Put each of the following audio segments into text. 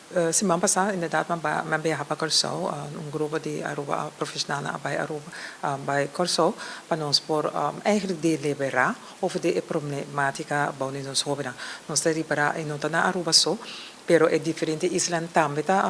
Siman pasá inderdat mi a biaha pa Kòrsou, un grupo di Aruba profeshonalnan a bai Aruba bai Kòrsou pa nos por eigenlijk deliberá over di e problematika bou di nos hóbennan. Nos ta ripará e no ta na Aruba so, pero e diferente islanan tambe ta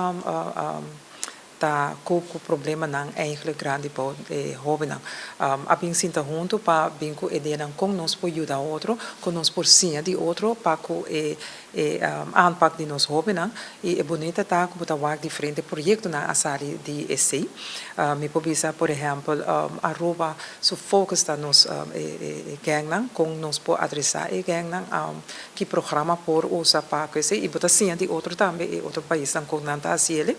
ta ku ku problemanan eigenlijk grandi bou e hóbennan. A bin sinta huntu pa bin ku ideanan kon nos por yuda otro, kon nos por siña di otro pa ku e e aanpak di nos hóbennan. I e bunita ta ku bo ta wak diferente proyektonan a sali di esei. Mi por bisa por ehèmpel Aruba su focus ta nos e gangnan, kon nos por adresá e gangnan, ki programa por usa pa ku esei. I bo ta siña di otro tambe, e otro paisnan kon nan ta hasi el'e.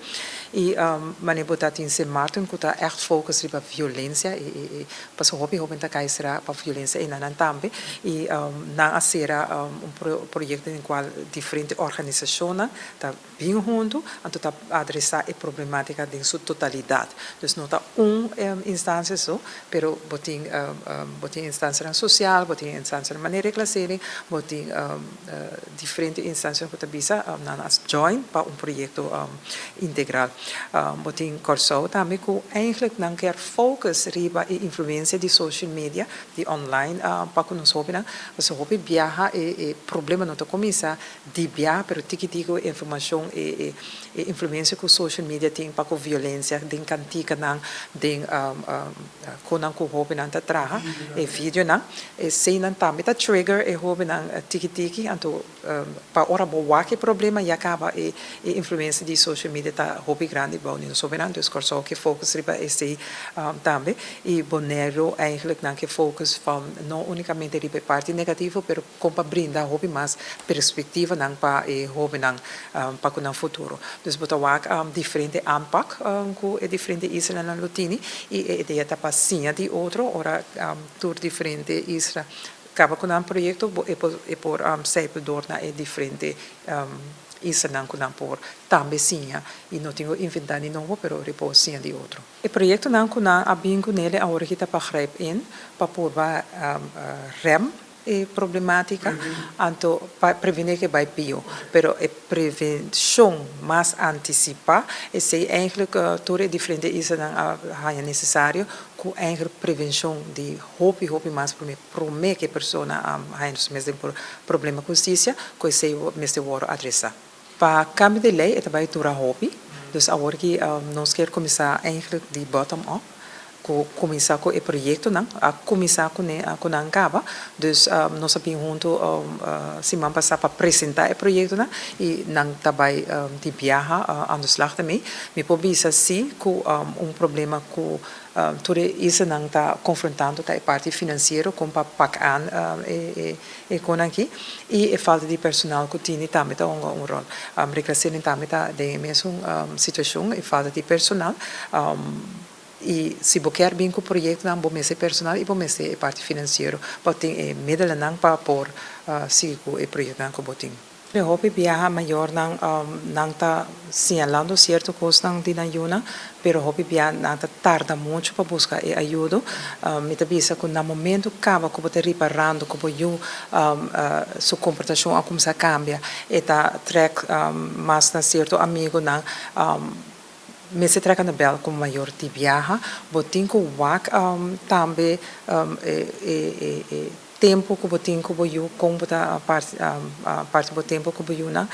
I manera bo ta tin Sint Maarten ku ta ègt focus riba violensia i pasobra hopi hoben ta kai sera pa violensia einan nan tambe. I nan a sera un proyekto den kual diferente organisashonnan ta bin huntu anto ta adresá e problematika den su totalidat. Dus no ta un instansia so, pero bo tin bo tin instansianan sosial, bo tin instansianan manera reklasering, bo tin diferente instansianan ku ta bisa nan a join pa un proyekto integral. Bo tin Kòrsou tambe ku eigentlik nan kier focus riba e influensia di social media, di online pa ku nos hopinan, pasobra hopi biaha e problema no ta kuminsá di biaha pero tiki tiki e informashon e e influensia ku social media tin pa ku violensia den kantikanan den konan ku hobennan ta traha e videonan eseinan tambe ta trigger e hobennan tiki tiki anto pa ora bo wak e problema ya kaba e e influensia di social media ta hopi grandi bou di nos hobennan dus Kòrsou ke focus riba esei tambe i Boneiru eigenlijk nan ke focus van no unikamente riba e parti negativo pero kon pa brinda hopi mas perspektivanan pa e hóbennan pa ku nan futuro. Dus bo ta wak diferente aanpak ku e diferente islanan lo tini i e idea ta pa siña di otro ora tur diferente isla kaba ku nan proyekto bo e por e por sijpel door na e diferente islanan ku nan por tambe siña i no tin ku inventá di nobo pero ora e por siña di otro. E proyektonan ku nan a bin kunele awor aki ta pa grijp in pa purba rem e problematica anto pa preveni ke bai pio pero e prevencion mas anticipa esey eigenlijk tur e diferente islanan a haya necesario cu eigenlijk prevencion di hopi hopi mas prome prome ke persona a haya su mes den problema cu husticia cu esey mester worde adresa. Pa cambio di ley e ta bai dura hopi, dus awor ki nos kier cuminsa eigenlijk di bottom up, cu cuminsa cu e proyectonan, a cuminsa cune cu nan caba, dus nos a bin hunto siman pasa pa presenta e proyectonan y nan ta bai di biaha aan de slag ermee. Mi por bisa si cu un problema cu Tur e islanan ta konfrontando ta e parti finansiero kon pa pak aan e konan aki i e falta di personal ku tini tambe ta hunga un ròl. Reclassering tambe ta den e mesun situashon, e falta di personal i si bo kier bin ku proyektonan bo mester personal i bo mester e parti finansiero pa tin e middelenan pa por sigui ku e proyektonan ku bo tin. E hopi biaha mayornan nan ta siñalando sierto kosnan di nan yunan, pero hopi biaha nan ta tarda muchu pa buska e ayudo. Mi ta bisa ku na momento kaba ku bo ta riparando ku bo yu su komportashon a kuminsá kambia, e ta trèk mas na sierto amigunan, mester trèk na bèl komo mayor di biaha. Bo tin ku wak tambe e Tempu ku bo tin ku bo yu, kon bo ta parti bo tempu ku bo yunan.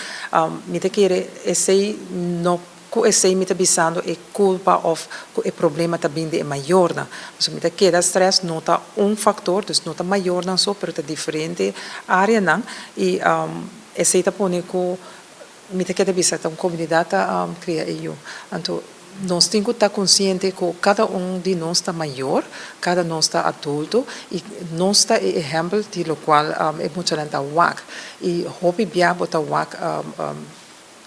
Mi ta kere esei no ku esei mi ta bisando e kulpa òf ku e problema ta bin di e mayornan. Pasobra mi ta keda strès no ta un faktor, dus no ta mayornan so pero ta diferente áreanan i esei ta pone ku Mi ta keda bisa ta un komunidat ta kria e yu. Anto nos tin ku ta konsiente ku kada un di nos ta mayor, kada nos ta adulto i nos ta e ehèmpel di lokual e muchanan ta wak. I hopi bia bo ta wak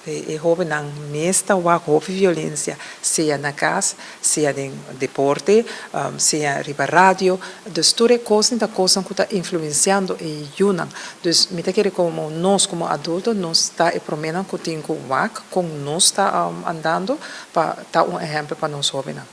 e hóbennan mes ta wak hopi violensia, sea na kas, sea den deporte, sea riba radio. Dus tur e kosnan ta kosnan ku ta influensiando e yunan. Dus mi ta kere komo nos komo adulto nos ta e proménan ku tin ku wak kon nos ta andando pa ta un ehèmpel pa nos hóbennan.